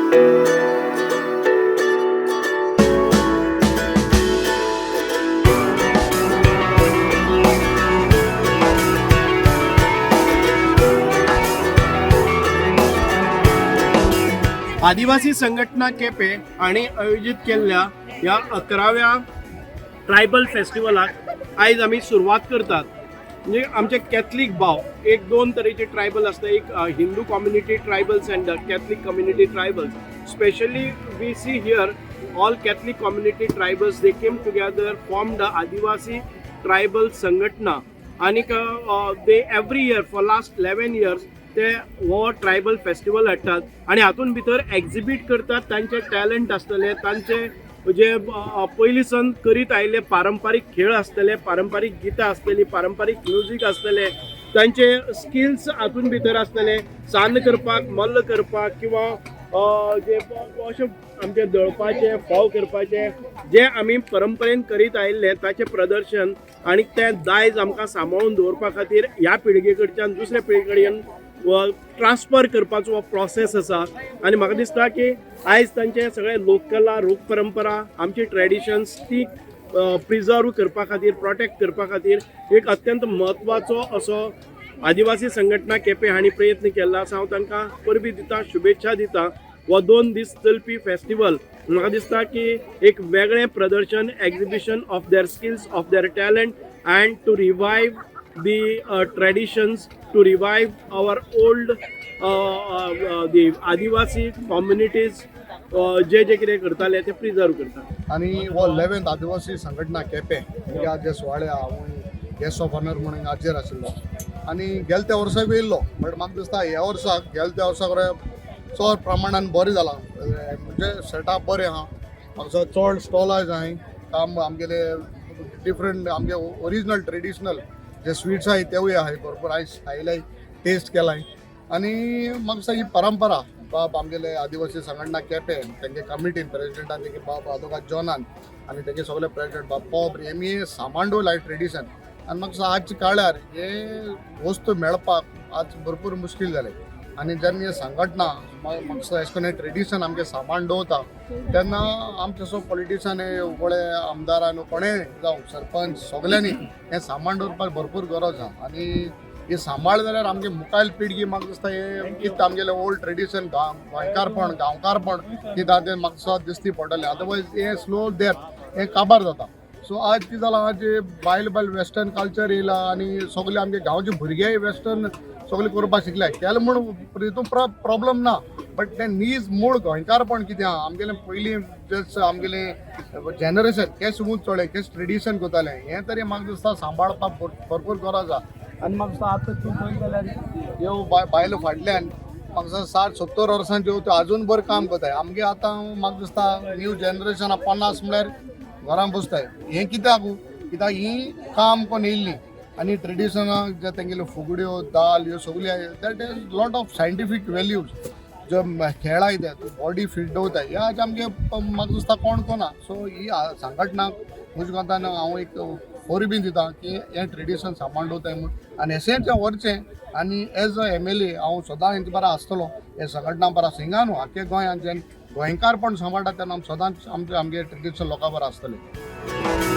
आदिवासी संघटना केपे हांणी आयोजीत केल्ल्या ह्या 11व्या ट्रायबल फेस्टिवलाक आयज आमी सुरवात करतात. म्हणजे आमचे कॅथलीक भाव, एक दोन तरेचे ट्रायबल आसता, एक Hindu community tribals and Catholic community tribals. Specially we see here all Catholic community tribals, they came together, form the Adivasi tribal Sanghatana. आनीक they every year for last 11 years ते हो tribal festival हाडटात आनी हातून भितर exhibit करतात तांचे talent आसतले, तांचे जे पयलीं सन करीत आयिल्ले पारंपारीक खेळ आसतले, पारंपारीक गितां आसतली, पारंपारीक म्युजीक आसतले, तांचे स्किल्स हातून भितर आसतले, सान्न करपाक, मल्ल करपाक किंवा जे अशें आमचे दळपाचे, फोव करपाचे जे आमी परंपरेन करीत आयिल्ले ताचें प्रदर्शन आनी तें दायज आमकां सांबाळून दवरपा खातीर ह्या पिळगे कडच्यान दुसऱ्या पिळगे कडेन ट्रान्सफर करपाचो हो प्रोसेस आसा. आनी म्हाका दिसता की आयज तांचे सगळे लोककला, लोक परंपरा, आमची ट्रेडिशन्स ती प्रिजर्व करपा खातीर, प्रोटेक्ट करपा खातीर एक अत्यंत म्हत्वाचो असो आदिवासी संघटना केपें हांणी प्रयत्न केल्लो आसा. हांव तांकां परबीं दिता, शुभेच्छा दिता. हो 2 दीस चलपी फेस्टिवल म्हाका दिसता की एक वेगळें प्रदर्शन, exhibition of their skills, of their talent, and to revive the traditions, to revive our old the Adivasi communities, जे जे कितें करताले ते प्रिजर्व करता. आनी हो 11th आदिवासी संघटना केपें ह्या जे सुवाळे हांव गेस्ट ऑफ ऑनर म्हणून हाजेर आशिल्लो आनी गेले त्या वर्साक येयल्लो, बट म्हाका दिसता ह्या वर्साक गेले त्या वर्साक चड प्रमाणान बरें जालां, म्हणजे सेटअप बरें आहा. म्हाका चड स्टॉलां आहाय, काम आमगेले डिफरंट आमगे ओरिजिनल ट्रेडिशनल जे स्वीट्स आहाय तेवूय आहाय भरपूर. हांवें खायलाय, टेस्ट केलाय. आनी म्हाका दिसता ही परंपरा बाब आमगेले आदिवासी संघटना केपें तेंगे कमिटीन प्रेसिडेंटान तेगे बाब आदोगाद जॉनान आनी तेगे सगळे प्रेसिडेंट बाब पॉब हेमी सांबाळून दवरला ट्रेडिशन. आनी म्हाका दिसता आजच्या काळार हे वस्तू मेळपाक आज भरपूर मुश्कील जालें आनी जेन्ना हे संघटना म्हाका दिसता अशें करून हे ट्रेडिशन आमचें सांबाळून दवरता तेन्ना आमचे सो पॉलिटिशन कोणे आमदारान कोणेय जावं सरपंच सगल्यांनी हें सांबाळून दवरपाक भरपूर गरज आहा. आनी हे सांबाळ जाल्यार आमगे मुखायल पिळगी म्हाका दिसता हे कितें आमगेलें ओल्ड ट्रेडिशन, गोंयकारपण, गांवकारपण कितें आहा तें म्हाका दिसता दिसती पडटलें. अदरवायज हें स्लो डेथ, हें काबार जाता. सो आज कितें जालां, आज बायल बायल वेस्टर्न कल्चर येयला आनी सगळे आमगे गांवचे भुरगेय वेस्टर्न सगळे करपाक शिकले. केलें म्हूण हितून प्रॉब्लम ना, बट तें नीज मूळ गोंयकारपण कितें आहा आमगेलें, पयलीं जे आमगेलें जनरेशन केश उंच चोडे केश ट्रेडिशन करतालें, हें तरी म्हाका दिसता सांबाळपाक भरपूर गरज आहा. आनी म्हाका दिसता आतां तूं पळयत जाल्यार ह्यो बायलो फाटल्यान म्हाका दिसता 60-70 वर्सांच्यो त्यो अजून बरें काम करताय. आमगे आतां म्हाका दिसता न्यू जनरेशन 50 म्हळ्यार घरान बसताय. हें कित्याक? कित्याक ही काम कोन्न येयल्ली आनी ट्रेडिशनाक जे तेंगेल्यो फुगड्यो, दाल ह्यो सगल्यो, that is lot of scientific values. जो खेळाय ते बॉडी फिट दवरताय. ह्या आज आमगे म्हाका दिसता कोण कोना. सो ही संघटना म्हज्या कोंतान हांव एक परबीं दिता की हें ट्रेडिशन सांबाळून दवरताय म्हूण आनी अशेंच व्हरचें. आनी एज अ एमएलए हांव सदां हेंचे बरा आसतलो, हे संघटना बरा आसा. हिंगा न्हू, आख्खे गोंयांत जेन्ना गोंयकारपण सांबाळटा तेन्ना आमी सदांच आमचे आमगे ट्रेडिशन लोकां बरा आसतले.